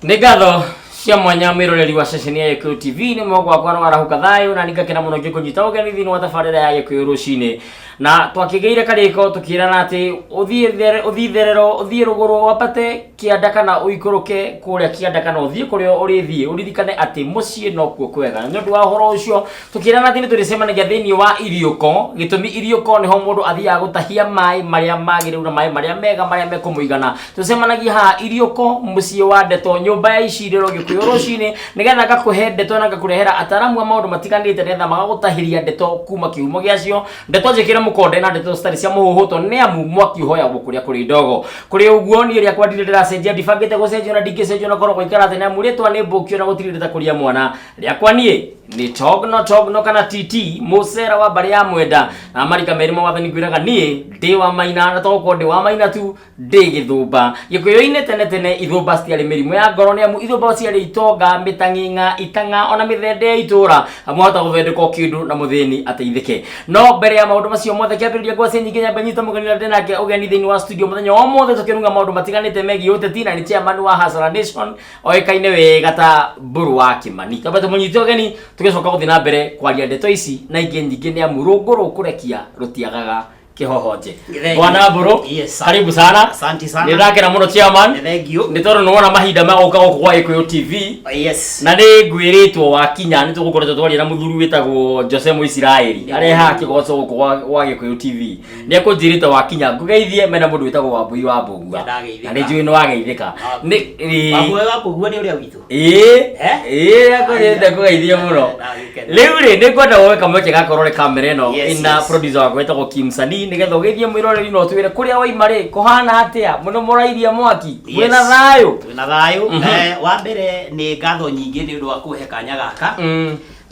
Nĩ ngatho cia mwanya mwĩroreri wa ceceni ya Gĩkũyũ TV. Nĩ moko wakwa nĩ warahũka thayũ na ningakena mũno ngĩkũnyita ũgeni thĩinĩ wa tabarĩra ya Gĩkũyũ rũcinĩ. Na twakĩgĩire karĩko tũkĩrana atĩ ũthiĩ therero, ũthiĩ rũgũrũ, wambate kĩanda kana ũikũrũke kũrĩa kĩanda kana ũthiĩ kũrĩa ũrĩthiĩ, ũririkane atĩ mũciĩ nokuo kwega. Na nĩ ũndũ wa ũhoro ũcio tũkĩrana atĩ nĩ tũrĩcemanagia thĩinĩ wa iriũko. Gĩtũmi iriũko nĩho mũndũ athiaga gũtahia maĩ marĩa magĩrĩru na maĩ marĩa mega marĩa mekũmũigana. Tũcemanagia haha iriũko, mũciĩ wa ndeto, nyũmba ya icirĩro, Gĩkũyũ rũcinĩ, nĩgetha ngakũhe ndeto na ngakũrehera ataramu a maũndũ matiganĩte nĩgetha magagũtahĩria ndeto kuma kĩhumo gĩacio, ndeto njĩkĩre mũkonde na ndeto citarĩ cia mũhũhũto, nĩ amu mwaki ũhoyagwo kũrĩa kũrĩ ndogo. Kũrĩ ũguo niĩ rĩakwa ndirĩ ndĩracenjia, ndibangĩte gũcenjia na ndingĩcenjia na korwo gũikara atĩ, nĩ amu rĩtwa nĩ mbũkio na gũtirĩ rĩtakũria mwana. Rĩakwa niĩ nĩ Togno Togno kana TT, mũcera wa mbarĩ ya Mwenda na marika merĩ ma wathani. Ngwĩraga niĩ ndĩ wa Maina, na to gũkorwo ndĩ wa Maina tu, ndĩ gĩthũmba. Gĩkũyũ-inĩ tene tene ithũmba citiarĩ mĩrimũ ya ngoro, nĩ amu ithũmba ciarĩ itonga, mĩtang'ing'a, itang'a ona mĩthende ya itũra, amu ahota gũthondeka o kĩndũ na mũthĩni ateithĩke. No mbere ya maũndũ macio mothe, kĩambĩrĩria ngwacĩ nyingĩ nyambe nyite mũgeni na ndĩ nake ũgeni thĩinĩ wa studio mũthenya wa ũmũthĩ, tũkĩrunga maũndũ matiganĩte megiĩ ũteti, na nĩ chairman wa Hustler Nation, oĩkaine wega ta Mbũrũ wa Kĩmani. Twambe tũmũnyite ũgeni tũgĩcoka gũthiĩ na mbere kwaria ndeto ici na ingĩ nyingĩ, nĩ amu rũngũ rũkũrekia rũtiagaga kĩhohonje. Thank you. Bwana Mbũrũ, Yes, sir. karibu sana. Asante sana. Nĩ ndakena mũno, chairman, Thank you. nĩ tondũ nĩ wona mahinda ma gũka gũkũ gwa Gĩkũyũ TV. Yes. Na nĩ ngwĩrĩtwo wakinya nĩ tũgũkoretwo twaria na mũthuri wĩtagwo Jose Mũisiraeli arehaga kĩgoco gũkũ gwa Gĩkũyũ TV. Nĩ ekũnjĩrĩte wakinya ngũgeithie mena mũndũ wĩtagwo Wambui wa Mbũgua. Ndageithĩka. Na nĩ njũĩ nĩ wageithĩka. Nĩ Wambui wa Mbũgua nĩ ũrĩa witũ. Ĩĩ. Eh? Ĩĩ, akũnyende kũgeithia mũno. Ndagĩkena. Rĩu rĩ, nĩ ngwenda woe kamweke gaka ũrore kamera ĩno ĩna producer wakwa wĩtagwo Kim Sanii, nĩgetha ũgeithie mwĩroreri na ũtwĩre kũrĩa waima rĩ kũhana atĩa, mũno mũrairia mwaki, mwĩna thayũ? Twĩna thayũ. Wa mbere nĩ ngatho nyingĩ nĩ ũndũ wa kũhe kanya gaka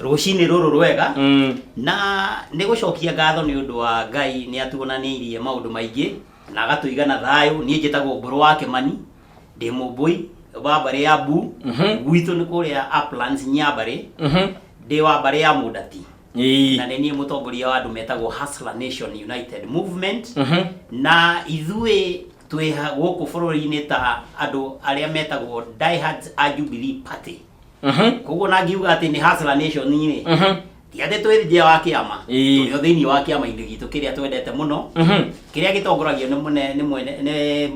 rũcinĩ rũrũ rwega, na nĩ gũcokia ngatho nĩ ũndũ wa Ngai nĩ atuonanĩirie maũndũ maingĩ na agatũiga na thayũ. Niĩ njĩtagwo Mbũrũ wa Kĩmani, ndĩ mũmbũi wa mbarĩ ya Bu. Gwitũ nĩ kũrĩa Uplands, Nyambarĩ. Ndĩ wa mbarĩ ya Mũndati na nĩ niĩ mũtongoria wa andũ metagwo Hustler Nation United Movement, na ithuĩ twĩ gũkũ bũrũri-inĩ ta andũ arĩa metagwo diehards a Jubilee Party. Koguo na ngiuga atĩ nĩ Hustler Nation rĩ, ti atĩ twĩ nja wa kĩama, tũrĩ o thĩinĩ wa kĩama-inĩ gitũ kĩrĩa twendete mũno, kĩrĩa gĩtongoragio nĩ mũne nĩ mwene nĩ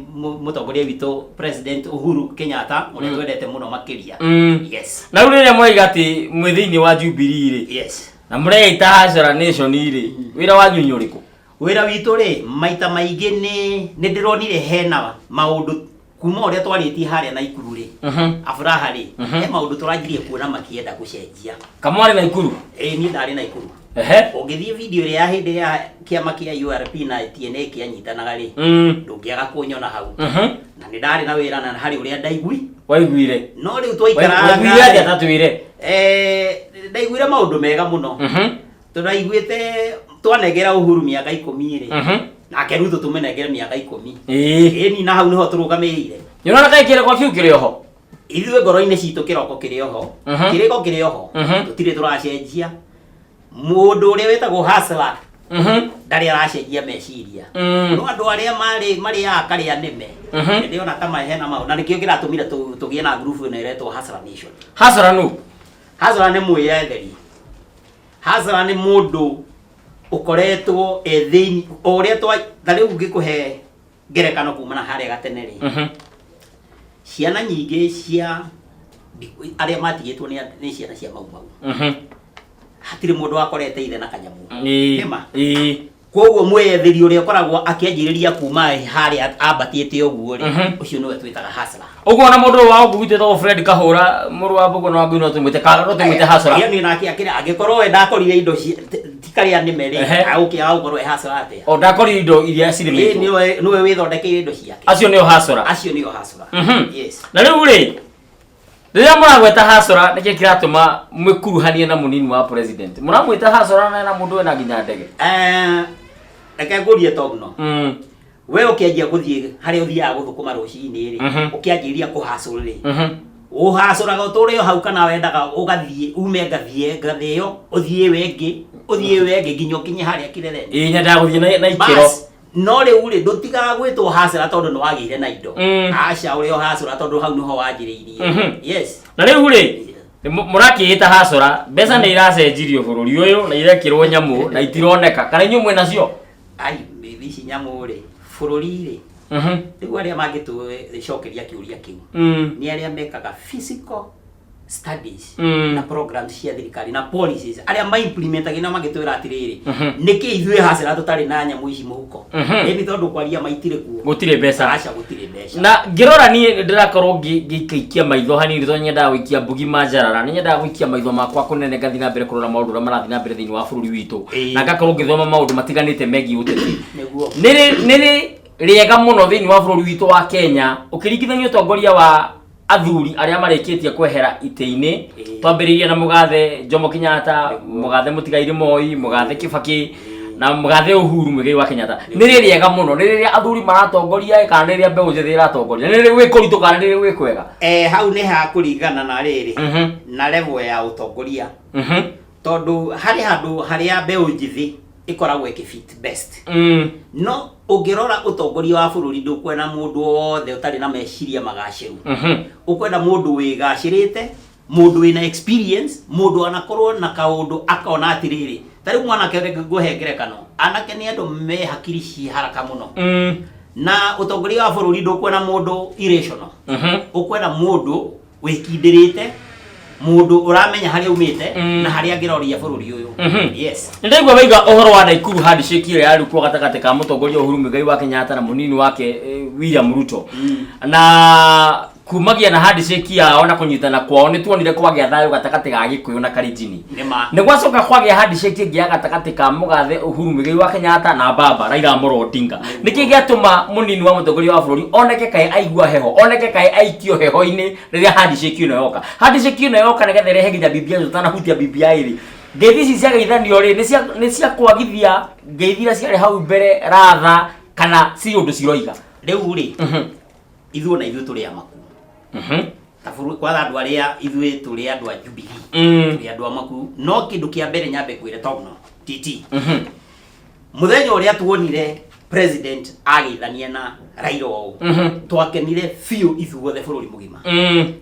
mũtongoria witũ President Uhuru Kenyatta, ũrĩa twendete mũno makĩria. Yes. Na rĩu rĩrĩa mũraiga atĩ mwĩ thĩinĩ wa Jubilee rĩ, na mũreita Hustler Nation rĩ, wĩra wanyu nĩ ũrĩkũ? Wĩra witũ rĩ, maita maingĩ nĩ ndĩronire hena maũndũ kuma ũrĩa twarĩtie harĩa Naikuru rĩ, aburaha rĩ, he maũndũ tũranjirie kuona makĩenda gũcenjia. Kamwarĩ Naikuru? Ĩĩ, niĩ ndarĩ Naikuru. Ũngĩthiĩ video ĩrĩa ya hĩndĩ ya kĩama kĩa URP na TNA kĩanyitanaga rĩ, ndũngĩaga kũnyona hau. Na nĩ ndarĩ na wĩra na harĩ ũrĩa ndaigui. Waiguire? No rĩu twaikaraga Waiguire atĩa? Ta twĩre. Ndaiguire maũndũ mega mũno. Tũraiguĩte twanengera Uhuru mĩaka 10 rĩ, nake Ruto tũmũnengere mĩaka 10. Ĩni na hau nĩho tũrũgamĩrĩire. Nĩũrona kaĩ kĩrĩko kĩu kĩrĩ oho? Ithuĩ ngoro-inĩ citũ kĩroko kĩrĩ oho. Kĩrĩko kĩrĩ oho. Tũtirĩ tũracenjia. Mũndũ ũrĩa wĩtagwo hustler ndarĩ aracenjia meciria. No andũ arĩa marĩ marĩaga karĩa nĩme, nĩndĩrona ta hena maũndũ, na nĩkĩo kĩratũmire tũgĩe na group ĩno ĩretwo Hustler Nation. Hustler nũ? Hustler nĩ mwĩyetheri. Hustler nĩ mũndũ ũkoretwo e thĩinĩ o ũrĩa twa ta rĩu ngĩkũhe ngerekano kuma na harĩa gatene rĩ, ciana nyingĩ cia arĩa matigĩtwo nĩ ciana cia Mau Mau, hatirĩ mũndũ wakorete ithe na kanyamũ. Nĩma? Ĩĩ. Koguo mwĩyetheri ũrĩa ũkoragwo akĩanjĩrĩria kuma harĩa ambatĩte ũguo rĩ, ũcio nĩwe twĩtaga hustler. Ũguo ona mũndũ ũyũ wa gũkũ gwitũ wĩtagwo Fred Kahũra, mũrũ wa Mbũgũ na wa Ngui, no tũmwĩte no tũmwĩte hustler? Ĩyo nĩ nake akĩrĩ angĩkorwo we ndakorire indo ti karĩa nĩme rĩ, agũkĩaga gũkorwo e hustler atĩa? O ndakorire indo iria Ĩĩ, cirĩmĩtwo. Nĩwe wĩthondekeire indo ciake. Acio nĩo hustler. Acio nĩo hustler. Yes. Na rĩu rĩ, rĩrĩa mũragweta hustler, nĩkĩ kĩratũma mwĩkuruhanie na mũnini wa president? Mũramwĩta hustler na ena mũndũ wĩna nginya ndege. Reke ngũrie, Togno. We ũkĩanjia gũthiĩ harĩa ũthiaga gũthũkũma rũcinĩ rĩ, ũkĩanjĩrĩria kũhacũl rĩ, ũhacũraga ũtũre o hau kana wendaga ũgathiĩ ume ngathĩ ngathĩ ĩyo, ũthiĩ ĩyo ĩngĩ, ũthiĩ ĩyo ĩngĩ nginya ũkinye harĩa kileleni? Ĩĩ, nyendaga gũthiĩ na ikĩro. Bas. No rĩu rĩ, ndũtigaga gwĩtwo hacera tondũ nĩ wagĩire na indo. Aca, ũrĩ o hacera tondũ hau nĩho wanjĩrĩirie. Yes. Na rĩu rĩ, mũrakĩĩta hacora, mbeca nĩ iracenjirio bũrũri ũyũ na irekĩrwo nyamũ na itironeka, kana inyuĩ mwĩ nacio? Ai, ici nyamũ rĩ, bũrũri rĩ, rĩu arĩa mangĩtũcokeria kĩũria kĩu nĩ arĩa mekaga physical studies na programs cia thirikari na policies, arĩa ma-implementagia na magĩtwĩra atĩrĩrĩ, nĩkĩ ithuĩ hacera tũtarĩ na nyamũ ici mũhuko? Ĩni tondũ kwaria maitirĩ kuo. Gũtirĩ mbeca. Aca, gũtirĩ mbeca. Na ngĩrora niĩ nĩ ndĩrakorwo ngĩikia maitho hanini, tondũ nyendaga gũikia mbugi manjarara, nĩ nyendaga gũikia maitho makwa kũnene, ngathiĩ na mbere kũrora maũndũ ũrĩa marathiĩ na mbere thĩinĩ wa bũrũri witũ, na ngakorwo ngĩthoma maũndũ matiganĩte megiĩ ũteti. Nĩrĩ rĩega mũno thĩinĩ wa bũrũri witũ wa Kenya ũkĩringithania ũtongoria wa athuri arĩa marĩkĩtie kwehera itĩ-inĩ. Twambĩrĩirie na mũgathe Jomo Kenyatta, mũgathe mũtigairĩ Moi, mũgathe Kibaki na mũgathe Uhuru Muigai wa Kenyatta. Nĩ rĩ rĩega mũno? Nĩ rĩrĩa athuri maratongoria kana nĩ rĩrĩa mbeũ njĩthĩ ĩratongoria? Nĩ rĩrĩ gwĩ kũritũ kana nĩ rĩrĩ gwĩ kwega? Hau nĩ hakũringana na rĩrĩ, na level ya ũtongoria, tondũ harĩ handũ harĩa mbeũ njĩthĩ ĩkoragwo ĩkĩ-fit best. No ũngĩrora ũtongoria wa bũrũri, ndũkwenda mũndũ wothe ũtarĩ na meciria magacĩru. Ũkwenda mũndũ wĩgacĩrĩte, mũndũ wĩna experience, mũndũ anakorwo na kaũndũ akona atĩrĩrĩ, ta rĩu mwanake, reke ngũhe ngerekano, anake nĩ andũ me hakiri ci haraka mũno. Na ũtongoria wa bũrũri ndũkwenda mũndũ irrational. Ũkwenda mũndũ wĩkindĩrĩte, mũndũ ũramenya harĩa umĩte na harĩa angĩroria bũrũri ũyũ. Yes. Nĩ ndaigua waiga ũhoro wa Naikuru handshake ĩrĩa yarĩ kuo gatagatĩ ka mũtongoria Uhuru Muigai wa Kenyatta na mũnini wake William Ruto. Na kumagia na handshake yao na kũnyitana kwao, nĩ tuonire kwagĩa thayũ gatagatĩ ga Gĩkũyũ na Kalenjin. Nĩ ma. Nĩ gwacoka kwagĩa handshake ĩngĩ ya gatagatĩ ka mũgathe Uhuru Muigai wa Kenyatta na baba Raila Amolo Odinga. Nĩkĩ gĩatũma mũnini wa mũtongoria wa bũrũri oneke kaĩ aigua heho, oneke kaĩ aikio heho-inĩ rĩrĩa handshake ĩno yoka? Handshake ĩno yoka nĩgetha ĩrehe nginya BBI, tũtanahutia BBI rĩ, ngeithi ici ciageithanio rĩ, nĩ cia kwagithia ngeithi iria ciarĩ hau mbere ratha, kana ci ũndũ ciroiga? Rĩu rĩ, ithuĩ na ithuĩ tũrĩ amaku ta bũrũri kwatha andũ arĩa ithuĩ tũrĩ andũ a Jubilee, tũrĩ andũ amaku. No kĩndũ kĩa mbere nyambe kwĩre togno TT, mũthenya ũrĩa tuonire president ageithania na Raila ũũ, twakenire biũ ithuothe bũrũri mũgima,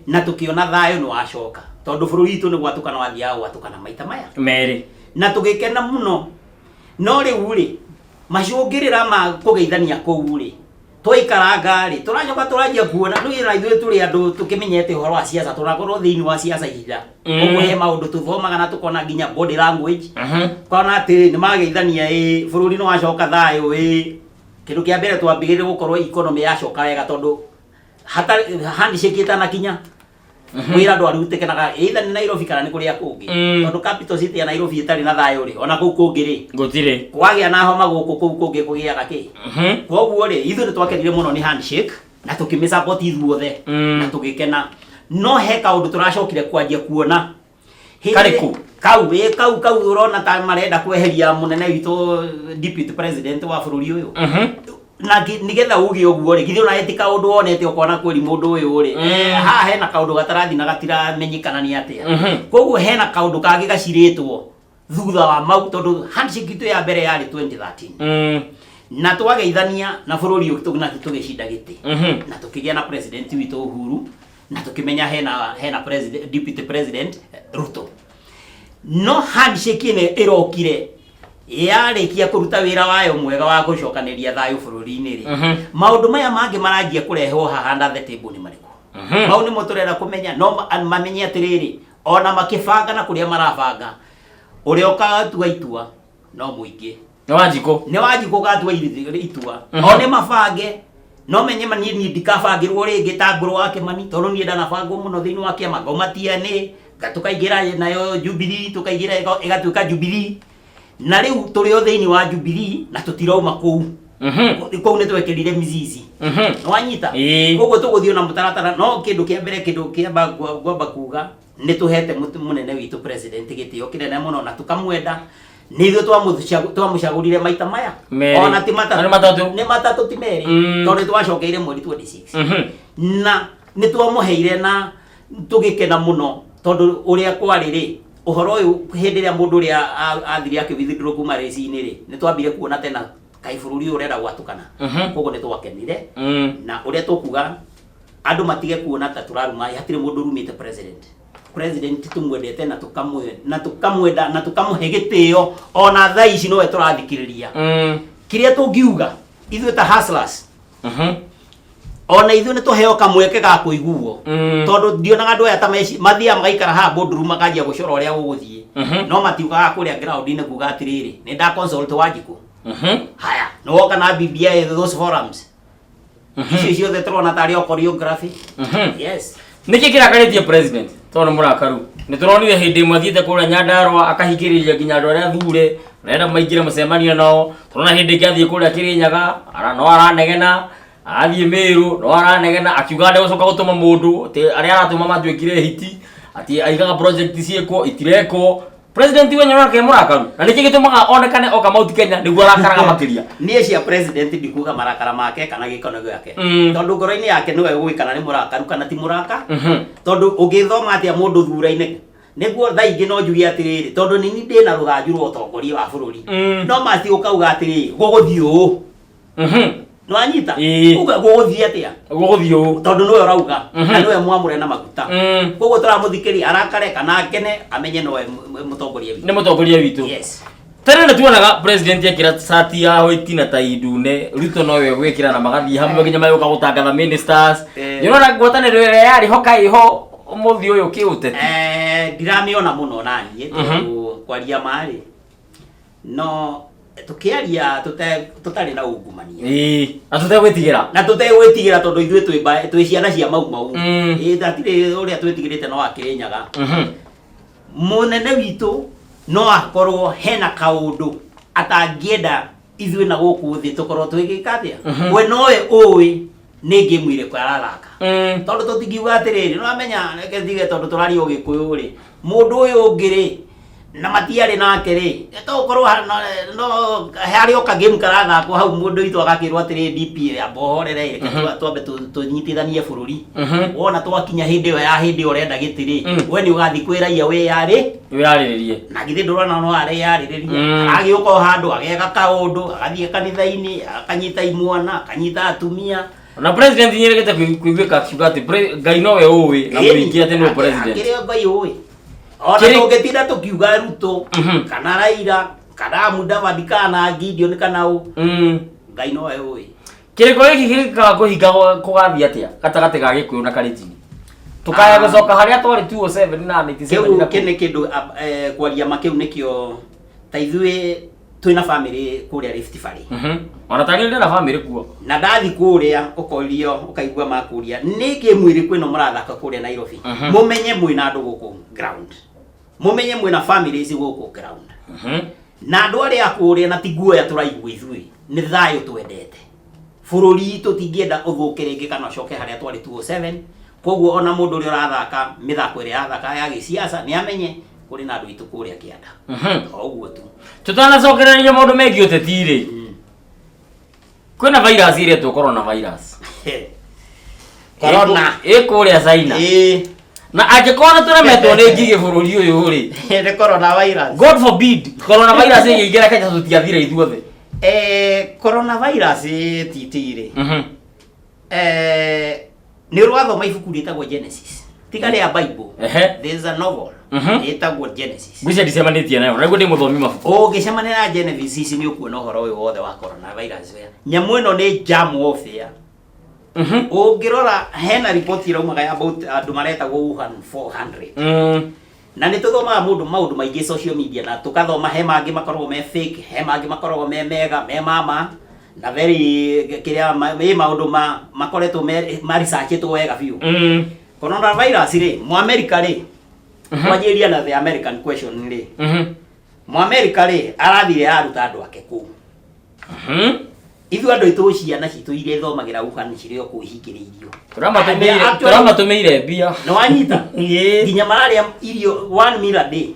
na tũkĩona thayũ nĩ wacoka, tondũ bũrũri witũ nĩ gwatũkana wathiaga gwatũkana maita maya merĩ, na tũgĩkena mũno. No rĩu rĩ, macũngĩrĩra ma kũgeithania kũu rĩ, twaikaranga rĩ, tũracoka tũranjia kuona rĩu na ithuĩ tũrĩ andũ tũkĩmenyete ũhoro wa siasa, tũrakorwo thĩinĩ wa siasa ihinda. Ũguo he maũndũ tũthomaga na tũkona nginya body language, kona atĩ nĩ mageithania, ĩ bũrũri nĩ wacoka thayũ. Ĩ kĩndũ kĩa mbere twambĩrĩire gũkorwo economy yacoka wega, tondũ hatarĩ handshake ĩtanakinya, wĩra ndwarutĩkanaga either nĩ Nairobi kana nĩ kũrĩa kũngĩ, tondũ capital city ya Nairobi ĩtarĩ na thayũ rĩ, ona kũu kũngĩ rĩ, gũtirĩ. Kwagĩa na homa gũkũ, kũu kũngĩ kũgĩaga kĩ? Koguo rĩ, ithuĩ nĩ twakenire mũno nĩ handshake na tũkĩmĩ support ithuothe na tũgĩkena. No he kaũndũ tũracokire kwanjia kuona. Karĩkũ? Kau ĩ kau ũrona ta marenda kweheria mũnene witũ, deputy president wa bũrũri ũyũ. Na nĩgetha uge ũguo rĩ, githĩ ona ti kaũndũ wonete ũkona kweri mũndũ ũyũ rĩ, haha hena kaũndũ gatarathi na gatiramenyekana nĩ atĩa? Koguo hena kaũndũ kangĩ gacirĩtwo thutha wa mau, tondũ handshake itũ ya mbere yarĩ 2013, na twageithania na bũrũri ũyũ na tũgĩcinda gĩtĩ, na tũkĩgĩa na president witũ Uhuru, na tũkĩmenya hena president, deputy president Ruto. No handshake ĩno ĩrokire yarĩkia kũruta wĩra wayo mwega wa gũcokanĩria thayũ bũrũri-inĩ rĩ, maũndũ maya mangĩ maranjia kũrehwo haha under the table nĩ marĩkũ? Mau nĩmo tũrenda kũmenya. No mamenye atĩrĩrĩ, ona makĩbanga na kũrĩa marabanga, ũrĩa ũgatua itua no mũingĩ. Nĩ Wanjikũ. Nĩ Wanjikũ ũgatua itua. O nĩ mabange, no menye ma niĩ ndikabangĩrwo rĩngĩ ta ngũrũ wa Kĩmani, tondũ niĩ ndanabangwo mũno thĩinĩ wa kĩama, ngauma TNA, tũkaingĩra nayo Jubilee, tũkaingĩra ĩgatuĩka Jubilee, na rĩu tũrĩ o thĩinĩ wa Jubilee na tũtirauma kũu. Kũu nĩ twekĩrire mizizi. Nĩwanyita? Ĩĩ. Koguo tũgũthiĩ na mũtaratara. No kĩndũ kĩa mbere, kĩndũ kĩamba ngwamba kuga, nĩ tũhete mũnene witũ president gĩtĩo kĩnene mũno na tũkamwenda. Nĩ ithuĩ twamũcagũrire maita maya Merĩ. ona ti matatũ. Na nĩ matatũ. Nĩ matatũ, ti merĩ, tondũ nĩ twacokeire mweri 26, na nĩ twamũheire na tũgĩkena mũno, tondũ ũrĩa kwarĩ rĩ, ũhoro ũyũ hĩndĩ ĩrĩa mũndũ ũrĩa athire akĩ withdraw kuma race-inĩ rĩ, nĩ twambire kuona tena Kaĩ bũrũri ũyũ ũrenda gwatũkana. Koguo nĩ twakenire. Na ũrĩa tũkuga andũ matige kuona ta tũraruma, hatirĩ mũndũ ũrumĩte president. President tũmwendete na tũkamwe na tũkamwenda na tũkamũhe gĩtĩo ona thaa ici nowe tũrathikĩrĩria. Kĩrĩa tũngiuga ithuĩ ta hustlers, ona ithuĩ nĩ tũheo kamweke ga kũiguo, tondũ ndionaga andũ aya ta mathiaga magaikara haha boardroom makanjia gũcora ũrĩa gũgũthiĩ, no matiugaga kũrĩa ground-inĩ kuga atĩrĩrĩ, nĩ nda consult Wanjikũ. Haya, nĩ woka na BBI, those forums icio ciothe tũrona tarĩ o choreography. Yes. Nĩkĩ kĩrakarĩtie president tondũ nĩ mũrakaru? Nĩ tũronire hĩndĩ ĩmwe athiĩte kũrĩa Nyandarũa akahingĩrĩria nginya andũ arĩa athure arenda maingĩre mũcemanio nao. Tũrona hĩndĩ ĩngĩ athiĩ kũrĩa Kĩrĩnyaga no aranegena, arathiĩ Mĩrũ no aranegena akiuga ndegũcoka gũtũma mũndũ, atĩ arĩa aratũma matuĩkire hiti, atĩ aigaga project ciĩkwo itirekwo. President wenyu nake mũrakaru, na nĩkĩ gĩtũmaga onekane oka Mount Kenya nĩguo arakaraga makĩria? Niĩ cia president ndikuga marakara make kana gĩkono gĩake, tondũ ngoro-inĩ yake nĩwe ũĩ kana nĩ mũrakaru kana ti mũraka, tondũ ũngĩthoma atĩa mũndũ thura-inĩ nĩguo thaa ingĩ no njuge atĩrĩrĩ, tondũ nini ndĩna rũthanju rwa ũtongoria wa bũrũri, no masti ũkauga atĩrĩrĩ, gũgũthiĩ ũũ. Nĩwanyita? Ĩĩ. Uga gũgũthiĩ atĩa? Gũgũthiĩ ũũ. Tondũ nĩwe ũrauga, na nĩwe mwamũre na maguta. Koguo tũramũthikĩria arakare kana akene, amenye nowe mũtongoria witũ. Nĩ mũtongoria witũ. Yes. Tene nĩ tuonaga president ekĩra cati ya white na tai ndune, Ruto nowe gwĩkĩra na magathiĩ hamwe nginya magĩũka gũtangatha ministers. Nĩ ũrona ngwatanĩro ĩrĩa yarĩ ho kaĩ ho ũmũthĩ ũyũ kĩũteti? Ndiramĩona mũno naniĩ, tondũ kwaria marĩ no tũkĩaria tũtarĩ na ungumania. Ĩĩ, na tũtegwĩtigĩra. Na tũtegwĩtigĩra, tondũ ithuĩ twĩ ciana cia Mau Mau. Ĩĩ, hatirĩ ũrĩa twĩtigĩrĩte no akĩrĩnyaga. Mũnene witũ no akorwo hena kaũndũ atangĩenda ithuĩ na gũkũ thĩ tũkorwo twĩgĩka atĩa. We nowe ũĩ nĩ game ĩrĩkũ arathaka, tondũ tũtingiuga atĩrĩrĩ, nĩwamenya, reke ndige, tondũ tũraria ũgĩkũyũ rĩ, mũndũ ũyũ ũngĩ rĩ na matiarĩ nake rĩ, to ũkorwo no harĩ o kagame karathakwo hau, mũndũ witũ agakĩrwo atĩrĩ, DP amba ũhorere, reke twambe tũnyitithanie bũrũri. Wona twakinya hĩndĩ ĩyo ya hĩndĩ ĩyo ũrenda gĩtĩ rĩ, we nĩ ũgathiĩ kwĩ raia wĩyarĩ Wĩyarĩrĩrie. Na githĩ ndũrona no areyarĩrĩria? Agĩũka o handũ ageka kaũndũ, agathiĩ kanitha-inĩ, akanyita imwana, akanyita atumia. Na president nĩerĩgĩte kũiguĩka akiuga atĩ Ngai nowe ũĩ na mũingĩ atĩ nĩwe president. Akĩrĩ Ngai ũĩ ona tũngĩtinda tũkiuga Ruto kana Raila kana Mudavadi kana Gideon kana ũ, Ngai nowe ũĩ. Kĩrĩko gĩkĩ gĩkaga kũhinga kũgathiĩ atĩa gatagatĩ ga Gĩkũyũ na Kalenjin? Tukaya gũcoka harĩa twarĩ 207 na 97 Kĩu na kĩ nĩ kĩndũ kwaria ma, kĩu nĩkĩo ta ithuĩ twĩna family kũrĩa Rift Valley. Ona tarĩ ndĩ na family kuo. Na ndathi kũrĩa ũkorio ũkaigua makũria nĩ game ĩrĩkũ ĩno mũrathaka kũrĩa Nairobi. Mũmenye mwĩna andũ gũkũ ground, mũmenye mwĩna families gũkũ ground, na andũ arĩa a kũrĩa na ti guoya tũraigua, ithuĩ nĩ thayũ twendete. Bũrũri tũtingĩenda ũthũke rĩngĩ kana ũcoke harĩa twarĩ 207. Koguo ona mũndũ ũrĩa ũrathaka mĩthako ĩrĩa yathaka ya gĩciaca nĩ amenye kũrĩ na andũ aitũ kũrĩa kĩanda. O ũguo tu. Tutanacokereria maũndũ megiĩ ũteti rĩ, kwĩna virus ĩretwo corona virus. Corona. Ĩ kũrĩa China. Na angĩkorwo nĩ tũremetwo nĩ ngigĩ bũrũri ũyũ rĩ, Nĩ corona virus. God forbid corona virus ĩngĩingĩra Kenya, tũtiathire ithuothe. Coronavirus titi rĩ, nĩ ũrathoma ibuku rĩtagwo Genesis, tiga rĩa Bible. There is a novel ĩtagwo Genesis. Ngwĩciria ndicemanĩtie nayo, na nĩguo ndĩ mũthomi mabuku. Ũngĩcemania na Genesis nĩ ũkuona ũhoro ũyũ wothe wa coronavirus. Nyamũ ĩno nĩ germ warfare. Ũngĩrora hena riboti ĩraumaga about andũ maretagwo Wuhan 400. Na nĩ tũthomaga mũndũ maũndũ maingĩ social media, na tũkathoma he mangĩ makoragwo me fake, he mangĩ makoragwo me mega, me mama na very kĩrĩa ĩ maũndũ ma makoretwo me ma researchĩtwo wega biũ. Coronavirus rĩ, Mũamerika rĩ, kwanjĩrĩria na the American question rĩ, Mũamerika rĩ arathire aruta andũ ake kũu. Ithuĩ andũ aitũ, ciana citũ iria ithomagĩra Wuhan cirĩ o kũu ihingĩrĩirio. Tũramatũmĩire mbia. Nĩ wanyita? Ĩĩ. Nginya mararĩa irio one meal a day.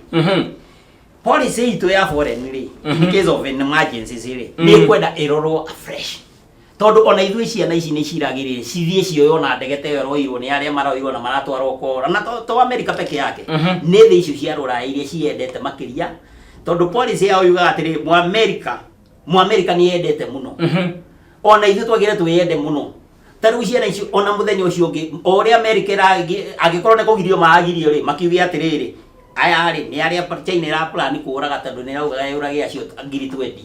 Policy itũ ya foreign rĩ, in case of an emergencies rĩ, nĩ kwenda ĩrorwo afresh, tondũ ona ithuĩ ciana ici nĩ ciragĩrĩire cithiĩ cioywo na ndege ta ĩyo ĩroirwo nĩ arĩa maroirwo na maratwarwo kora na to America peke yake, nĩ thĩ icio cia rũraya iria ciendete makĩria, tondũ policy yao yugaga atĩrĩ, Mũamerika Mũamerika nĩ yendete mũno. Ona ithuĩ twagĩrĩire twĩyende mũno. Ta rĩu ciana icio ona mũthenya ũcio ũngĩ o ũrĩa Amerika angĩkorwo nĩ kũgirio maragirio rĩ, makiuge atĩrĩrĩ, aya rĩ nĩ arĩa China ĩra plan kũraga tondũ nĩ ĩraugaga yũrage acio ngiri twendi.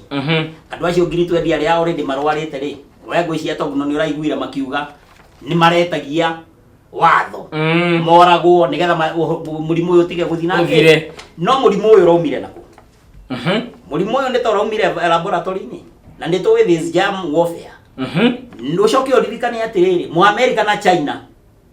Andũ acio ngiri twendi arĩa already marwarĩte rĩ, we ngwĩciria tondũ nĩ ũraiguire makiuga nĩ maretagia watho moragwo nĩgetha mũrimũ ũyũ ũtige gũthiĩ na mbere. Ũthire. No mũrimũ ũyũ ũraumire nakũ? Mũrimũ ũyũ nĩ ta ũraumire laboratory-inĩ na nĩ tũĩ this germ warfare. Ũcoke ũririkane atĩrĩrĩ, Mũamerika na China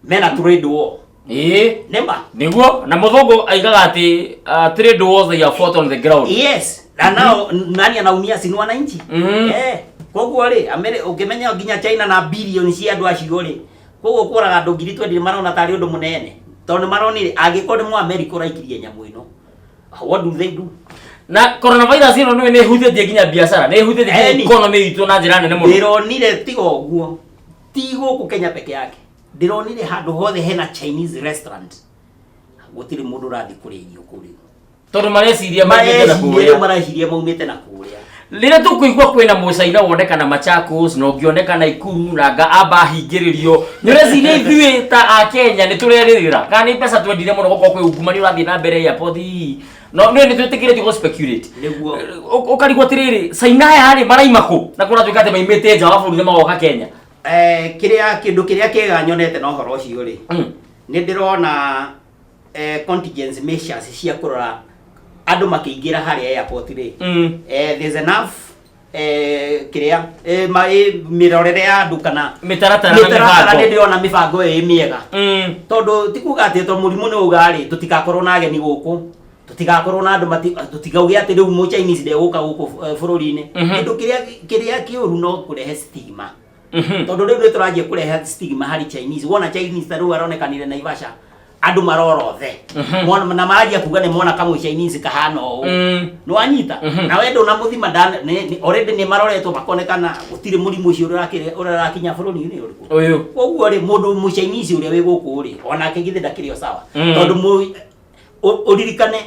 mena trade war. Ĩĩ. Nĩma? Nĩguo, na mũthũngũ aigaga atĩ trade wars they are fought on the ground. Yes. Na nao nani anaumia si ni wananchi? Eh, koguo rĩ, ũkĩmenya nginya China na billion cia andũ acio rĩ, koguo kũraga andũ ngiri twendi marona tarĩ ũndũ mũnene. Tondũ nĩ maronire angĩkorwo nĩ Mũamerika ũraikirie nyamũ ĩno. What do they do? Na coronavirus ĩno nĩwe nĩ ĩhutĩtie nginya biacara, nĩ ĩhutĩtie nginya Eni. economy itũ na njĩra nene mũno. Ndĩronire tiga ũguo, ti gũkũ Kenya peke yake. Ndĩronire handũ hothe hena Chinese restaurant. Gũtirĩ mũndũ ũrathiĩ kũrĩa irio kũu rĩu. Tondũ mareciria maumĩte na Mareciria kũrĩa. rĩu mareciria maumĩte na kũrĩa. Rĩrĩa tũkũigua kwĩna mũcaina wonekana Machakos na ũngĩoneka Nakuru na anga amba ahingĩrĩrio, nĩ ũreciria ithuĩ ta a Kenya nĩ tũrerĩrĩra kana nĩ mbeca twendire mũno gũkorwo kwĩ ungumania ũrathiĩ na mbere airport hihi? No nĩ nĩ twĩtĩkĩrĩtio gũ speculate. Nĩguo. Ũkarigwo atĩrĩrĩ, Caina aya rĩ maraima kũ? Na kũratuĩka atĩ maimĩte nja wa bũrũri na magoka Kenya. Kĩrĩa kĩndũ kĩrĩa kĩega nyonete na ũhoro ũcio rĩ, nĩ ndĩrona contingency measures cia kũrora andũ makĩingĩra harĩa airport rĩ. There's enough kĩrĩa mĩrorere ya andũ kana Mĩtaratara na mĩtaratara mĩbango. nĩ ndĩrona mĩbango ĩyo ĩ mĩega. Tondũ ti kuga atĩ tondũ mũrimũ nĩ uga rĩ, tũtigakorwo na ageni gũkũ, tũtigakorwo na andũ tũtikauge atĩ rĩu mũ Chinese ndegũka gũkũ bũrũri-inĩ. Kĩndũ kĩrĩa kĩũru no kũrehe stigma. Tondũ rĩu nĩ tũranjia kũrehe stigma harĩ Chinese. Wona Chinese ta rĩu aronekanire Naivasha, andũ marorothe. Mona, na maranjia kuga nĩ mona kamwe Chinese kahana ũũ. Nĩ wanyita? Na we ndũnamũthima already nĩ maroretwo makonekana gũtirĩ mũrimũ ũcio ũrĩa ũrakinya bũrũri-inĩ ũrĩkũ. Ũyũ. Koguo rĩ, mũndũ mũ Chinese ũrĩa wĩ gũkũ rĩ, onake githĩ ndakĩrĩ o sawa. Tondũ ũririkane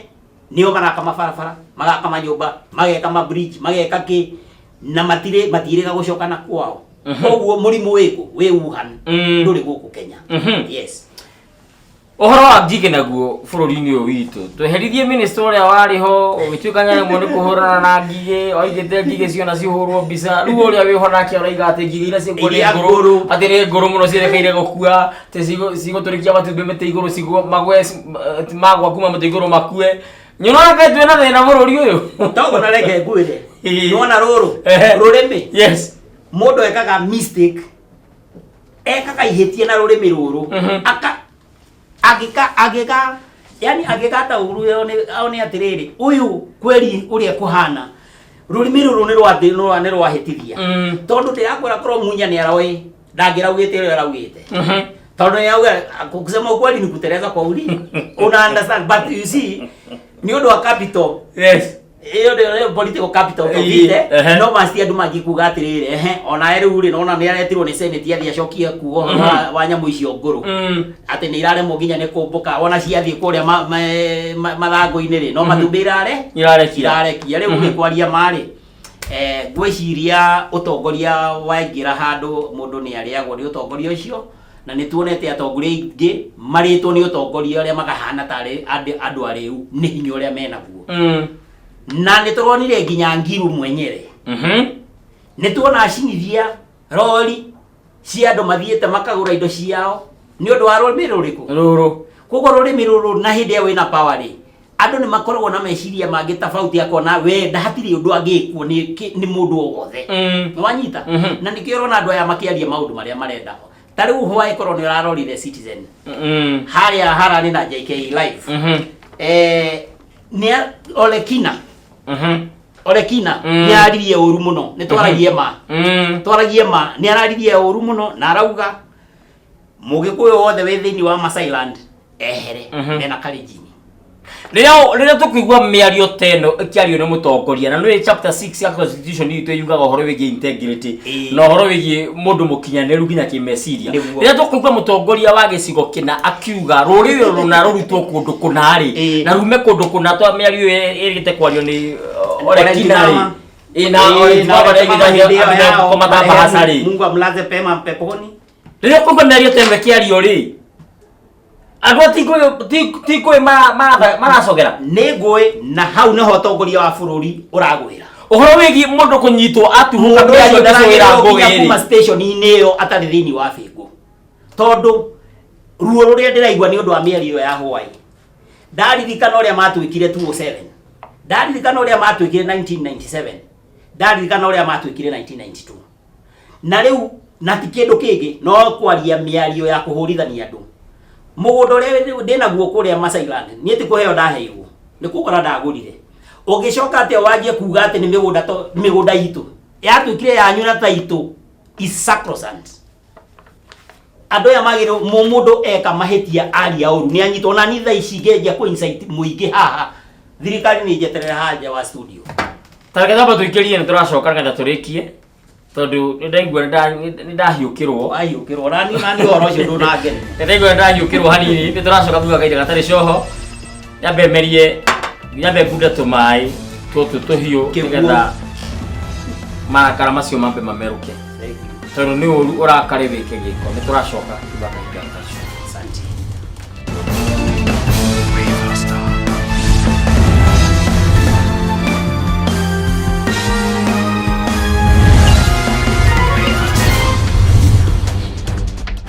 nĩo maraka mabarabara, magaka manyũmba, mageka ma bridge, mageka kĩ, na matirĩga gũcoka na kwao. Koguo mũrimũ wĩkũ? Wĩ Wuhan. Ndũrĩ gũkũ Kenya. Yes. Ũhoro wa ngigĩ naguo bũrũri-inĩ ũyũ witũ, tweherithie minister ũrĩa warĩ ho ũgĩtuĩka nĩaremwo nĩ kũhũrana na ngigĩ, oigĩte ngigĩ ciona cihũrwo mbica, rĩu ũrĩa wĩho nake arauga atĩ ngigĩ iria ciĩkuo nĩ Iria ngũrũ, ngũrũ. atĩ nĩ ngũrũ mũno cierekeire gũkua, atĩ cigũtũrĩkia matumbĩ mĩtĩ igũrũ magwe, magwa kuma mĩtĩ igũrũ makue. Nyonaga kaĩ twĩna thĩna bũrũri ũyũ? Toguo na reke ngwĩre. Ĩĩ. Nĩwona rũrũ? Ehe. Rũrĩmĩ. Yes. Mũndũ ekaga mistake. Ekaga ihĩtia na rũrĩmĩ rũrũ. Aka, agĩka, agĩka, yani agĩka ta ũru one atĩrĩrĩ, ũyũ kweri ũrĩa kũhana. Rũrĩmĩ rũrũ nĩ rwa thĩ, nĩ rwahĩtithia. Tondũ ndĩrakwĩra korwo Munya nĩ aroĩ, ndangĩraugĩte ũrĩa araugĩte. Tondũ nĩ auga, kusema ukweli ni kuteleza kwa ulimi. Una understand, but you see, nĩ ũndũ wa capital. Yes. Ĩyo nĩyo political capital Ĩĩ, tũgite. ehe. No masti andũ mangĩkuga atĩrĩrĩ, ehe, ona rĩu rĩ, nona nĩ aretirwo nĩ Senate athiĩ acokie kuga ũhoro wa nyamũ icio ngũrũ. Atĩ nĩ iraremwo nginya nĩ kũmbũka, wona ciathiĩ kũrĩa mathangũ-inĩ rĩ, no matumbĩ Irarekia. irarekia. Rĩu rĩ, kwaria ma rĩ, ngwĩciria ũtongoria waingĩra handũ mũndũ nĩ arĩagwo nĩ ũtongoria ũcio, na nĩ tuonete atongoria aingĩ marĩtwo nĩ ũtongoria ũrĩa makahana tarĩ andũ arĩu nĩ hinya ũrĩa menaguo. Na nĩ tũronire nginya Ngiru mwenyewe. Nĩ tuona acinithia rori cia andũ mathiĩte makagũra indo ciao nĩ ũndũ wa rũrĩmĩ rũrĩkũ? Rũrũ. Koguo rũrĩmĩ rũrũ na hĩndĩ ĩrĩa wĩna power rĩ, andũ nĩ makoragwo na meciria mangĩ tofauti, akona we nda hatirĩ ũndũ angĩkwo nĩ mũndũ o wothe. Nĩ wanyita? Na nĩkĩo ũrona andũ aya makĩaria maũndũ marĩa marenda. Ta rĩu hwaĩ korwo nĩ ũrarorire Citizen. Harĩa hararĩ na JK Live. Nĩ Olekina. Olekina nĩ aririe ũru mũno. Nĩ twaragie ma. Twaragie ma. Nĩ araririe ũru mũno na arauga Mũgĩkũyũ wothe wĩ thĩinĩ wa Masailand ehere mena Kalenjin. Rĩrĩa tũkũigua mĩario ta ĩno ĩkĩario nĩ mũtongoria, na nĩ chapter 6 ya constitution itũ yugaga ũhoro wĩgiĩ integrity na ũhoro wĩgiĩ mũndũ mũkinyanĩru nginya kĩmeciria. Rĩrĩa tũkũigua mũtongoria wa gĩcigo kĩna akiuga rũrĩrĩ rũna rũrutwo kũndũ kũna rĩ, na rume kũndũ kũna, twa mĩario ĩyo ĩrĩte kwario nĩ Olekina rĩ. Ĩ, na Ĩ, na baba arĩa ndagĩtarĩ mama hĩndĩ ĩyo andũ yao, mekũkoma ta mbahaca rĩ. Mungu amlaze pema peponi. Rĩrĩa ũkũigua mĩario ta ĩno ĩkĩario rĩ, andũ a ti ngũĩ ti ngũĩ maracogera. Nĩ ngũĩ, na hau nĩho ũtongoria wa bũrũri ũragwĩra. Ũhoro wĩgiĩ mũndũ kũnyitwo atuhũka Mũndũ mĩario ũcio ndacogera ndaragĩrĩrwo ngũĩ nginya rĩ. kuma station-inĩ ĩyo atarĩ thĩinĩ wa bĩngũ, tondũ ruo rũrĩa ndĩraigua nĩ ũndũ wa mĩario ĩyo ya hwaĩ, ndaririkana ũrĩa matwĩkire 2007, ndaririkana ũrĩa matwĩkire 1997, ndaririkana ũrĩa matwĩkire 1992, na rĩu na ti kĩndũ kĩngĩ no kwaria mĩario ya kũhũrithania andũ. Mũgũnda ũrĩa ndĩnaguo kũrĩa Masailand, niĩ ti kũheo ndaheirwo, nĩ kũgũra ndagũrire. Ũngĩcoka atĩa wanjie kuga atĩ nĩ mĩgũnda, to mĩgũnda itũ yatuĩkire yanyu na taitũ is sacrosanct. Andũ aya magĩrĩirwo, mũndũ eka mahĩtia aria ũru nĩ anyitwo. Ona niĩ thaa ici ngĩanjia kũ incite mũingĩ haha, thirikari nĩ njeterere haha nja wa studio. Ta reke twambe tũikĩrie, nĩ tũracoka nĩgetha tũrĩkie, tondũ nĩ ndaigua nĩ ndahiũkĩrwo. Wahiũkĩrwo nani ũhoro ũcio ndũnangenia. Nĩ ndaigua nĩ ndahiũkĩrwo hanini. Nĩ tũracoka thutha kahinda gatarĩ coho, nyambe merie, nyambe ngunde tũmaĩ tũtũ tũhiũ Kĩguũ. nĩgetha marakara macio mambe mamerũke, tondũ nĩ ũru ũrakare wĩke gĩko. Nĩ tũracoka thutha kahinda gatarĩ coho.